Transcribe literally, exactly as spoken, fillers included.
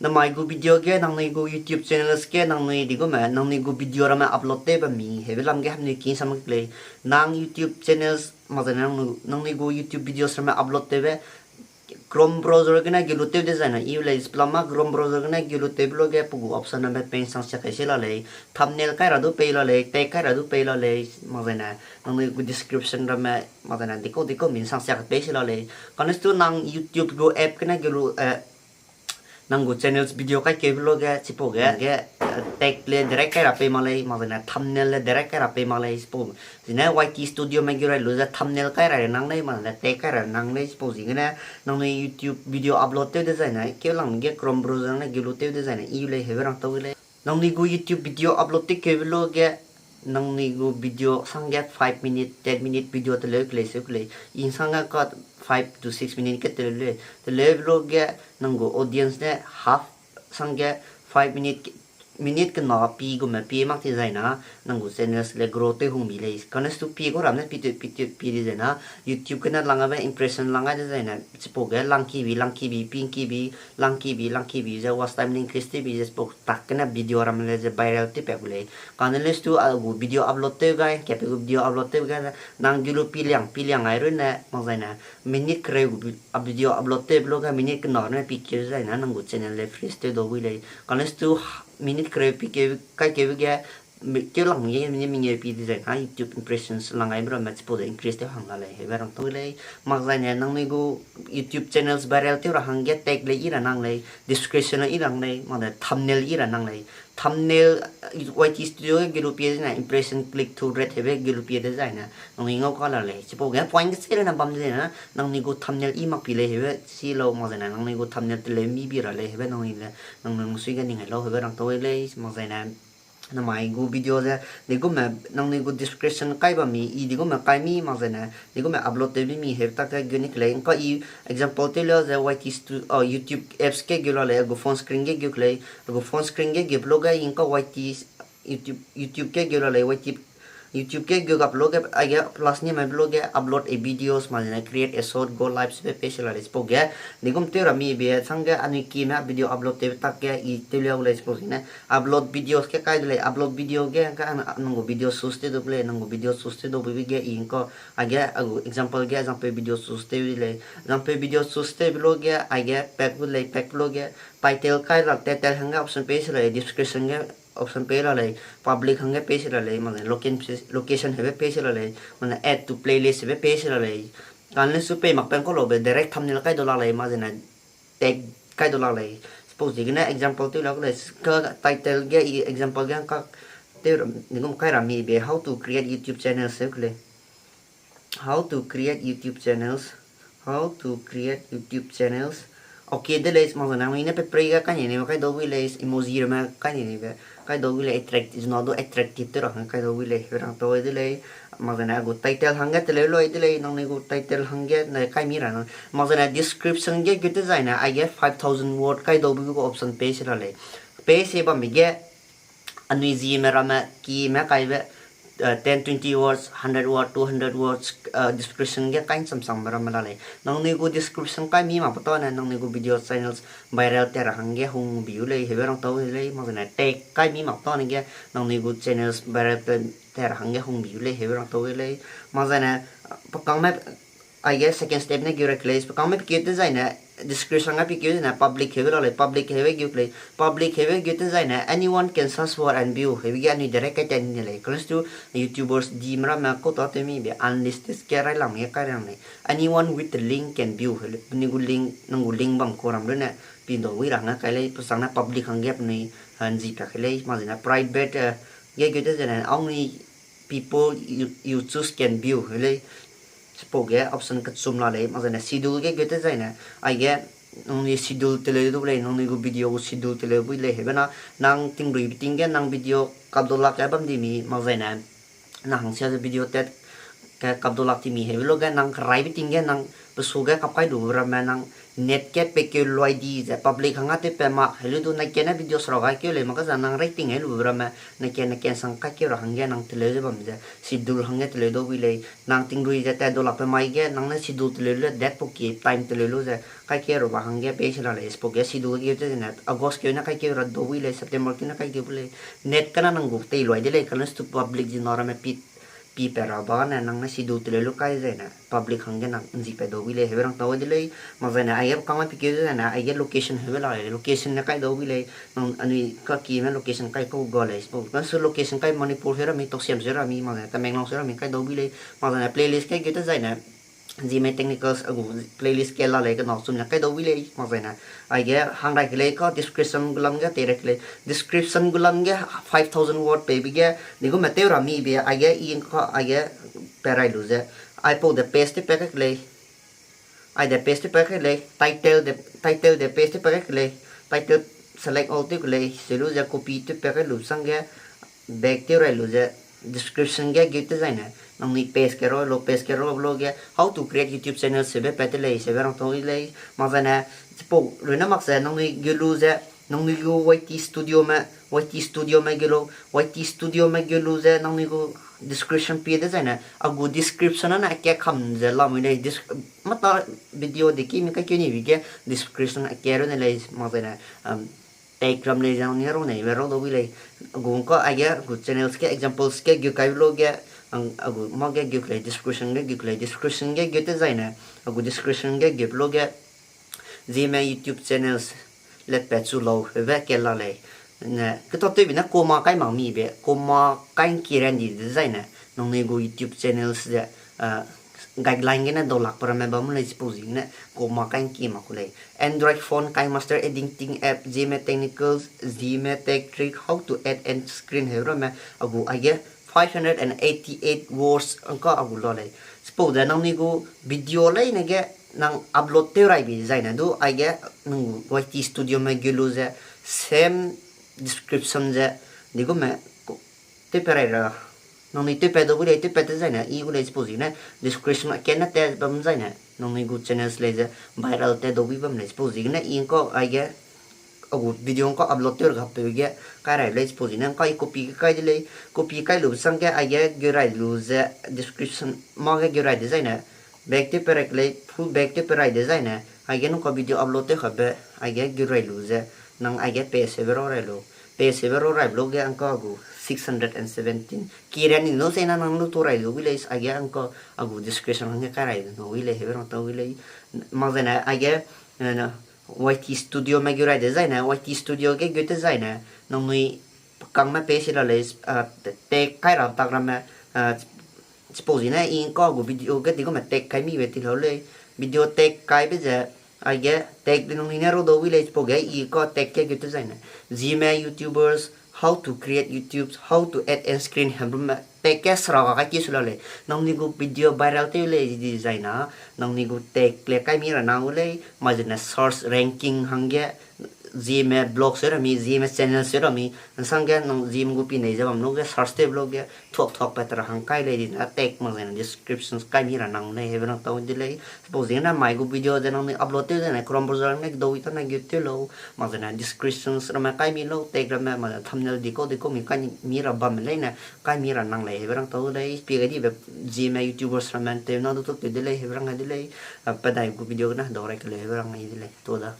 Namai gu video ge, nangnui gu YouTube channels ge, nangnui digume, nangnui gu video ramme upload tew bam mi, hebe lam ge hangnui ki sam mak lei. Nang YouTube channels, mak zane nangnui, nangnui gu YouTube videos ramme upload tewbe, Chrome browser gene gelu tew dezaine, i lei splam ma Chrome browser gene gelu tewbe lo ge, pe gu option ramme pei sang sia kai se la lei, thumbnail kai ra du pei la lei, tag kai ra du pei la lei, mak zane, nangnui gu description ramme, mak zane, dikau dikau min sang sia kai pei se la lei. Kane stu nang YouTube gu app gene gelu, eh, nang gu channels video kai keube lo ge, chipau ge, ge, eh, tag le direct kai ra pei mak lei, mak zane thumbnail le direct kai ra pei mak lei, chipau. Zine Y T Studio me gu rai lu ze thumbnail kai ra nang lei, mak zane tag kai ra nang lei, chipau ziegene, nangnui YouTube video upload tew dezaine, keu lang ge Chrome browser ne gelu tew dezaine, i lei hebe rang tau lei. Nangnui gu YouTube video upload tew keube lo ge, nangnui gu video sangge five minute, ten minute video teleu kelei seu kelei. I sangge ka five to six minute ke teleu lei. Teleube lo ge nang gu audience ne half sangge five minute, minute kena pi gume pi mak ti zaina, nang gu channels le grow tew hung mi lei. Kane stu pi gu ram ne pi tew, pi tew, pi di zaina, YouTube gene lang abe impression lang ai dezaine, chipau ge lang kibi, lang kibi, ping kibi, lang kibi, lang kibi ze watch time increase tewbi ze chipau tak gene video ram le ze viral tew pa gu lei. Kane le stu a gu video upload tew gai, kape gu video upload tew gai, nang gelu pi liang, pi liang ai runne, mak zaine, minute kereu gu vi-, a video upload tewbe lo ge minute kena ne pi keu zaina, nang gu channel le freeze tew dau bui lei. Kane stu minute kereu pi keu, kai keube ge, mi-, keu lang ge minute mengeu pi di zaina, YouTube impressions lang aibe ramme chipau de increase tew hang la lei, hebe rang tau lei. Mak zaine, nangnui gu YouTube channels viral tew ra hangge tag le i ra nang lei, description le i ra nang lei, mak zane thumbnail i ra nang lei. Thumbnail, Y T Studio ge gelu pie zene impression click through rate hebe gelu pie dezaine, nangnui ngau ka la lei. Chipau ge point kechei rune bam dezaine, nangnui gu thumbnail i mak pi lei hebe si lau, mak zane nangnui gu thumbnail teleu mi bi ra lei hebe nangnui le, nangnui nungsui ge ning ai lau hebe rang tau lei, mak zaine. Namai gu video ze, digume nangnui gu description kai bam mi, i digume kai mi, mak zaine, digume upload tew mi mi hebe tak ge gu ni kelei, ngka i example tew lia ze Y T Stu-, ah, YouTube apps ge gu la lei, a gu phone screen ge gu kelei, a gu phone screen ge gu pe lo ge, i ngka Y T YouTube, YouTube ge gu la lei, YouTube, YouTube ge gu gap lo ge, aige plus ni mai lo ge, upload a videos, mak zane create a short, go live sebe pei se la lei, chipau ge, digume tew ra mi be, sangge anui kime video upload tewbe tak ge, i tew lia gu lei, chipau zene, upload videos ge kai de lei, upload video ge, ka nang gu video source tew du lei, nang gu video source tew du be ge, i ngka, aige, a gu example ge, example video source tew de lei, example video source tewbe lo ge, aige, pack gu lei, pack lo ge, title kai la, title hangge option pei se la lei, description ge, option pei la lei, public hangge pei se la lei, mak zane location, location hebe pei se la lei, mak zane add to playlist hebe pei se la lei. Kane su pei mak peng kau laube direct thumbnail kai du la lei, mak zane tag kai du la lei. Suppose ziegene example tew la ku lei, ka title ge i example ge ka tew ra, digume kai ra mi be how to create YouTube channels se ku lei. How to create YouTube channels. How to create YouTube channels. Okay de lei, mak zane nangnui ne pe prei ge kai ni neibe kai dau bui lei, emoji ramme kai ni neibe kai dau bui lei, attract-, zuna du attractive tew ra hangge kai dau bui lei, hebe rang tau de lei. Mak zane a gu title hangge teleu loi de lei, nangnui gu title hangge ne kai mi ra nang. Mak zane description ge gu dezaine, aige five thousand word kai dau bui gu option pei se la lei. Pei se bambe ge, anui Zeme ramme, kime kaibe, eh, ten, twenty words, hundred word, two hundred words, eh, description ge kai nsamsangbe ramme la lei. Nangnui gu description kai mi mak pe tane, nangnui gu video channels viral te ra hangge hung bi u lei, hebe rang tau lei, mak zane tag kai mi mak tane ge, nangnui gu channels viral te, te ra hangge hung bi u lei, hebe rang tau lei, mak zane, eh, pe kangme, aige second step ne gu ra kelei, pe kangme pe keu dezaine, description ga pe keu dezaine, public hebe la lei, public hebe gu kelei, public hebe gu dezaine, anyone can search for and view, hebe ge anui direct kai tat ni lei, close to YouTubers dime ramme kau ta tew mi be, unlisted ge railang ge kai rang lei, anyone with a link can view, hebe, penui gu link, nang gu link bam kau ram rune, pindau wi ra hangge kai lei, pe sang ne public hangge penui, eh, nzi pa kai lei, mak zane private, eh, ge gu dezaine, only people you, you choose can view, hebe lei, chipau ge option kechum la lei, mak zane schedule ge gu dezaine, aige, nangnui schedule teleu du lei, nangnui gu video gu schedule teleu bui lei, hebe na, nang tingrui beting ge nang video kap du lak ge bam di mi, mak zaine, nang hangsia ze video tat, Ke kapdolak timi heube lu ge nang keraibe ting ge nang pesu ge kap kai lube ramme nang net ge pekeu luai di ze public hangge tewpat mak helu du nai kene video sera gai keu lei mak ge ze nang rating e lube ramme nai kene kensang kai keu ra hangge nang teleu ze bam ze schedule hangge teleu dau bui lei. Nang tingrui ze tat dolak pe mai ge nang ne schedule teleu lu date pau ki time teleu lu ze kai keu ra ba hangge pei se la lei. Chipau ge schedule keu te zene August keu ne kai keu ra dau bui lei, September keu ne kai keu bui lei. Net kena nang gu tei luai de lei, kane stu public zi na ramme pi pi pe ra ba ne nang ne schedule teleu lu kai zene public hangge nang nzi pat dau bui lei heube rang tau de lei. Mak zene aige kangme pikeu zene aige location heube la lei, location ne kai dau bui lei. Nang anui kakime location kai kau ga lei. Chipau kane su location kai Manipur se ra mi, Toksiam se ra mi, mak zene Tamenglong se ra mi kai dau bui lei. Mak zene playlist kai geu te zaine Zeme Technicals a gu playlist ke la lei, kena chum ne kai dau bui lei. Mak zaine aige hang rai ke lei ka description gu lam ge tei rai ke lei. Description gu lam ge five thousand word peibe ge, ni gu me tew ra mi be, aige i ka, aige pe rai lu ze, aipau de paste tew pa kai ke lei. Ai de paste tew pa kai ke lei, title de, title de paste tew pa kai ke lei, title select all tew ke lei, se lu ze copy tew pa kai lu sangge, back tew rai lu ze, description ge geu te zaine, nangnui paste ke ro lo, paste ke ro lo ge, how to create YouTube channel sebe pat te lei, sebe rang tau lei, mak zaine, chipau, rune mak ze, nangnui geu lu ze, nangnui gu Y T Studio me, Y T Studio me geu lu, Y T Studio me geu lu ze, nangnui gu description pie de zaine, a gu description ane ake kam ze lamui lei, dis-, mata video de ki mi kai keu ni bi ge description ake rune lei, mak zaine, um, tag ram lei ze nangnui rau nei be rau dau bui lei, a gu ka aige, a gu channels ge examples ge geu kai lu ge, ang, a gu ma ge geu ke lei, description ge geu ke lei, description ge geu te zaine, a gu description ge geu lu ge, Zeme YouTube channels let pat chu lau, hebe ke la lei. Ne, keta tewbe ne comma kai mak mi be, comma kai ngki ran di de zaine, nangnui gu YouTube channels ze, ah, guideline gene dau lak pe ramme bam lei, chipau ziegene comma kai ngki mak ku lei. Android phone KineMaster editing app, Zeme Technicals, Zeme Tech Trick, how to add end screen heu ramme, a gu aige five hundred and eighty-eight words ngka a gu la lei. Chipau de nangnui gu video leine ge nang upload tew rai bi zaine du, aige nang gu Y T Studio me geu lu ze, same description ze, di gu me, tew pa rai ra, nangnui tew pa dau bui lei, tew pa te zaine, i gu lei chipau ziegene, description ake ne te bam zaine, nangnui gu channels lei ze, viral te dau bui bam lei chipau ziegene, i ngka aige, a gu video ngka upload tew ra pe ge, kai rai lei chipau ziegene, ngka i copy ge kai de lei, copy kai lu sangge, aige geu rai lu ze, description ma ge geu rai de zaine, back tew pa rai ke lei, full back tew pa rai de zaine, aige nungka video upload tew kabe, aige geu rai lu ze, nang aige paste hebe rau rai lu, paste hebe rau rai lu ge ngka a gu six hundred and seventeen. Ki ran ni no se na nang lu tu rai lu bui lei, aige ngka a gu description hangge kai rai lu no bui lei, hebe rang tau bui lei. Mak zaine aige, eh, na, Y T Studio me geu rai de zaine, Y T Studio ge geu te zaine, nangnui kangme paste la lei, ah, tag kai ra tak ramme, ah, chipau ziegene i ngka gu video ge di gu me tag kai mi be ti lau lei, video tag kaibe ze, aige tag de nangnui ne rau dau bui lei, chipau ge i ka tag ke geu te zaine, Zeme YouTubers, how to create YouTube, how to add end screen hem rumme tag ke sera ga kai ki su la lei, nangnui gu video viral tew lei di zaina, nangnui gu tag le kai mi ra nang u lei, mak zaine search ranking hangge, Zeme blog se ra mi, Zeme channel se ra mi, nsangge nang Zeme gu pi nei ze bam lu ge search tew lu ge thuak thuak pat ra hang kai lei di na tag mak zaine descriptions kai mi ra nang lei, hebe rang tau de lei. Chipau ziegene mai gu video ze nangnui upload tew zaine Chrome browser ne dau i ta ne geu tew lau, mak zaine descriptions ramme kai mi lau, tag ramme, mak zaine thumbnail di kau di kau mi kai mi ra bam leine, kai mi ra nang lei, hebe rang tau lei. Pie gai dibe Zeme YouTubers ramme tew na du tuk tew de lei, hebe rang gai de lei. Ah, pe dai gu video gene dau rai ke lei, hebe rang gai de lei. Tu da.